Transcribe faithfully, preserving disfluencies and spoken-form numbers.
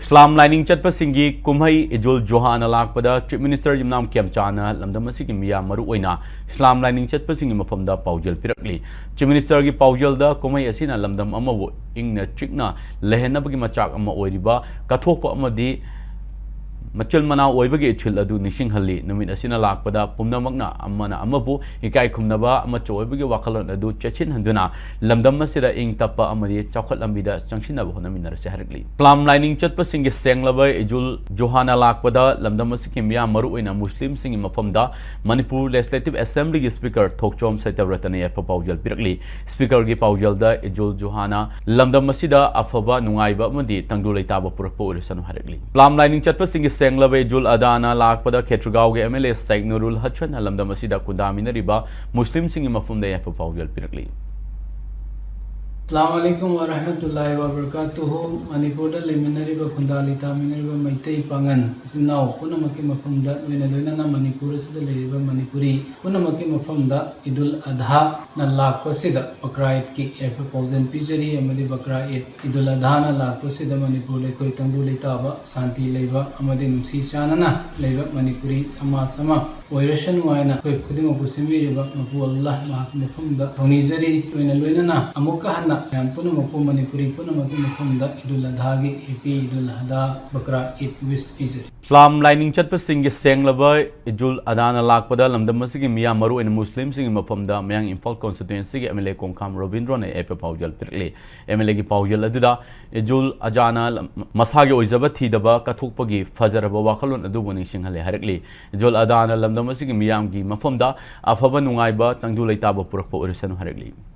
ꯏꯁꯂꯥꯝ ꯂꯥꯏꯅꯤꯡ ꯆꯠꯄꯁꯤꯡꯒꯤ ꯀꯨꯝꯍꯩ ꯏꯗꯨꯜ ꯖꯨꯍꯥꯅ ꯂꯥꯛꯄꯗ Chief Minister ꯌꯨꯝꯅꯥꯝ ꯈꯦꯝꯆꯥꯅ ꯂꯝꯗꯝ ꯑꯁꯤꯒꯤ ꯃꯤꯌꯥꯝ ꯃꯔꯨꯑꯣꯏꯅ ꯏꯁꯂꯥꯝ ꯂꯥꯏꯅꯤꯡ ꯆꯠꯄꯁꯤꯡꯒꯤ ꯃꯐꯝꯗ ꯄꯥꯎꯖꯦꯜ ꯄꯤꯔꯛꯂꯤ꯫ Chief Minister ꯒꯤ ꯄꯥꯎꯖꯦꯜꯗ ꯀꯨꯝꯍꯩ ꯑꯁꯤꯅ ꯂꯝꯗꯝ ꯑꯃꯕꯨ ꯏꯪꯅ ꯆꯤꯛꯅ ꯂꯩꯍꯟꯅꯕꯒꯤ ꯃꯆꯥꯛ ꯑꯃ ꯑꯣꯏꯔꯤꯕ ꯀꯠꯊꯣꯛꯄ ꯑꯃꯗꯤ ꯃꯆꯤꯜ ꯃꯅꯥꯎ ꯑꯣꯏꯕꯒꯤ ꯏꯊꯤꯜ ꯑꯗꯨ ꯅꯤꯡꯁꯤꯡꯍꯜꯂꯤ꯫ ꯅꯨꯃꯤꯠ ꯑꯁꯤꯅ ꯂꯥꯛꯄꯗ ꯄꯨꯝꯅꯃꯛꯅ ꯑꯃꯅ ꯑꯃꯕꯨ ꯏꯀꯥꯏ ꯈꯨꯝꯅꯕ ꯑꯃꯠꯇ ꯑꯣꯏꯕꯒꯤ ꯋꯥꯈꯜꯂꯣꯟ ꯑꯗꯨ ꯆꯦꯠꯁꯤꯟꯍꯟꯗꯨꯅ ꯂꯝꯗꯝ ꯑꯁꯤꯗ ꯏꯪ ꯇꯞꯄ ꯑꯃꯗꯤ ꯆꯥꯎꯈꯠ ꯂꯝꯕꯤꯗ ꯆꯪꯁꯤꯟꯅꯕ ꯍꯣꯠꯅꯃꯤꯟꯅꯔꯁꯤ ꯍꯥꯏꯔꯛꯂꯤ꯫ ꯏꯁꯂꯥꯝ ꯂꯥꯏꯅꯤꯡ ꯆꯠꯄꯁꯤꯡꯒꯤ ꯁꯦꯡꯂꯕ ꯏꯗꯨꯜ ꯖꯨꯍꯥꯅ ꯂꯥꯛꯄꯗ ꯂꯝꯗꯝ ꯑꯁꯤꯒꯤ ꯃꯤꯌꯥꯝ ꯃꯔꯨꯑꯣꯏꯅ ꯃꯨꯁꯂꯤꯝꯁꯤꯡꯒꯤ ꯃꯐꯝꯗ ꯃꯅꯤꯄꯨꯔ Legislative Assembly ꯒꯤ Speaker ꯊꯣꯛꯆꯣꯝ ꯁꯇ꯭ꯌꯕ꯭ꯔꯇꯅ ꯌꯥꯏꯐ ꯄꯥꯎꯖꯦꯜ ꯄꯤꯔꯛꯂꯤ꯫ Speaker ꯒꯤ ꯄꯥꯎꯖꯦꯜꯗ ꯏꯗꯨꯜ ꯖꯨꯍꯥꯅ ꯂꯝꯗꯝ ꯑꯁꯤꯗ ꯑꯐꯕ ꯅꯨꯡꯉꯥꯏꯕ ꯑꯃꯗꯤ ꯇꯪꯗꯨ ꯂꯩꯇꯥꯕ ꯄꯨꯔꯛꯄ ꯑꯣꯏꯔꯁꯅꯨ ꯍꯥꯏꯔꯛꯂꯤ꯫ ꯏꯁꯂꯥꯝ ꯂꯥꯏꯅꯤꯡ ꯆꯠꯄꯁꯤꯡꯒꯤ ꯁꯦꯡꯂꯕ ꯏꯗꯨꯜ ꯑꯗꯥꯅ ꯂꯥꯛꯄꯗ ꯈꯦꯇ꯭ꯔꯤꯒꯥꯎꯒꯤ M L A ꯁꯦꯈ ꯅꯨꯔꯨꯜ ꯍꯁꯟꯅ ꯂꯝꯗꯝ ꯑꯁꯤꯗ ꯈꯨꯟꯗꯥꯃꯤꯟꯅꯔꯤꯕ ꯃꯨꯁꯂꯤꯝꯁꯤꯡꯒꯤ ꯃꯐꯝꯗ ꯌꯥꯏꯐ ꯄꯥꯎꯖꯦꯜ ꯄꯤꯔꯛꯂꯤ꯫ ꯑꯁꯂꯥꯃꯨ ꯑꯂꯥꯏꯀꯨꯝ ꯋꯥꯔꯍꯃꯇꯨꯜꯂꯥꯍꯤ ꯋꯥꯕꯔꯀꯥꯇꯨꯍꯨ꯫ ꯃꯅꯤꯄꯨꯔꯗ ꯂꯩꯃꯤꯟꯅꯔꯤꯕ, ꯈꯨꯟꯗꯥ ꯂꯩꯇꯥꯃꯤꯟꯅꯔꯤꯕ ꯃꯩꯇꯩ ꯄꯥꯉꯟ ꯏꯆꯤꯟ ꯏꯅꯥꯎ ꯄꯨꯝꯅꯃꯛꯀꯤ ꯃꯐꯝꯗ, ꯂꯣꯏꯅ ꯂꯣꯏꯅꯅ ꯃꯅꯤꯄꯨꯔ ꯑꯁꯤꯗ ꯂꯩꯔꯤꯕ ꯃꯅꯤꯄꯨꯔꯤ ꯄꯨꯝꯅꯃꯛꯀꯤ ꯃꯐꯝꯗ ꯏꯗꯨꯜ ꯑꯙꯥꯅ ꯂꯥꯛꯄꯁꯤꯗ, ꯕꯀ꯭ꯔꯥ ꯏꯗꯀꯤ ꯌꯥꯏꯐ ꯄꯥꯎꯖꯦꯜ ꯄꯤꯖꯔꯤ ꯑꯃꯗꯤ ꯕꯀ꯭ꯔꯥ ꯏꯗ, ꯏꯗꯨꯜ ꯑꯙꯥꯅ ꯂꯥꯛꯄꯁꯤꯗ ꯃꯅꯤꯄꯨꯔ ꯂꯩꯈꯣꯏ ꯇꯪꯗꯨ ꯂꯩꯇꯥꯕ, ꯁꯥꯟꯇꯤ ꯂꯩꯕ ꯑꯃꯗꯤ ꯅꯨꯡꯁꯤ ꯆꯥꯟꯅꯅ ꯂꯩꯕ ꯃꯅꯤꯄꯨꯔꯤ ꯁꯃꯥꯖ ꯑꯃ ꯑꯣꯏꯔꯁꯅꯨ ꯍꯥꯏꯅ ꯑꯩꯈꯣꯏ ꯈꯨꯗꯤꯡꯃꯛꯄꯨ ꯁꯦꯝꯕꯤꯔꯤꯕ ꯃꯄꯨ ꯑꯜꯂꯥꯍ ꯃꯍꯥꯛꯀꯤ ꯃꯐꯝꯗ ꯊꯧꯅꯤꯖꯔꯤ꯫ ꯂꯣꯏꯅ ꯂꯣꯏꯅꯅ ꯑꯃꯨꯛꯀ ꯍꯟꯅ ꯃꯌꯥꯝ ꯄꯨꯝꯅꯃꯛꯄꯨ, ꯃꯅꯤꯄꯨꯔꯤ ꯄꯨꯝꯅꯃꯛꯀꯤ ꯃꯐꯝꯗ ꯏꯗꯨꯜ ꯑꯙꯥꯒꯤ, ꯍꯦꯄꯤ ꯏꯗꯨꯜ ꯑꯙꯥ, ꯕꯀ꯭ꯔꯥ ꯏꯗ wish ꯄꯤꯖꯔꯤ꯫ ꯏꯁꯂꯥꯝ ꯂꯥꯏꯅꯤꯡ ꯆꯠꯄꯁꯤꯡꯒꯤ ꯁꯦꯡꯂꯕ ꯏꯗꯨꯜ ꯑꯙꯥꯅ ꯂꯥꯛꯄꯗ ꯂꯝꯗꯝ ꯑꯁꯤꯒꯤ ꯃꯤꯌꯥꯝ ꯃꯔꯨꯑꯣꯏꯅ ꯃꯨꯁꯂꯤꯝꯁꯤꯡꯒꯤ ꯃꯐꯝꯗ ꯃꯌꯥꯡ ꯏꯝꯐꯥꯜ constituency ꯒꯤ M L A ꯀꯣꯡꯈꯥꯝ ꯔꯣꯕꯤꯟꯗ꯭ꯔꯣꯅ ꯌꯥꯏꯐ ꯄꯥꯎꯖꯦꯜ ꯄꯤꯔꯛꯂꯤ꯫ M L A ꯒꯤ ꯄꯥꯎꯖꯦꯜ ꯑꯗꯨꯗ ꯏꯗꯨꯜ ꯑꯙꯥꯅ ꯂꯝ-, ꯃꯁꯥꯒꯤ ꯑꯣꯏꯖꯕ ꯊꯤꯗꯕ ꯀꯠꯊꯣꯛꯄꯒꯤ ꯐꯖꯔꯕ ꯋꯥꯈꯜꯂꯣꯟ ꯑꯗꯨꯕꯨ ꯅꯤꯡꯁꯤꯡꯍꯜꯂꯦ ꯍꯥꯏꯔꯛꯂꯤ꯫ ꯏꯗꯨꯜ ꯑꯙꯥꯅ ꯂꯝꯗꯝ ꯑꯁꯤꯒꯤ ꯃꯤꯌꯥꯝꯒꯤ ꯃꯐꯝꯗ ꯑꯐꯕ ꯅꯨꯡꯉꯥꯏꯕ ꯇꯪꯗꯨ ꯂꯩꯇꯥꯕ ꯄꯨꯔꯛꯄ ꯑꯣꯏꯔꯁꯅꯨ ꯍꯥꯏꯔꯛꯂꯤ꯫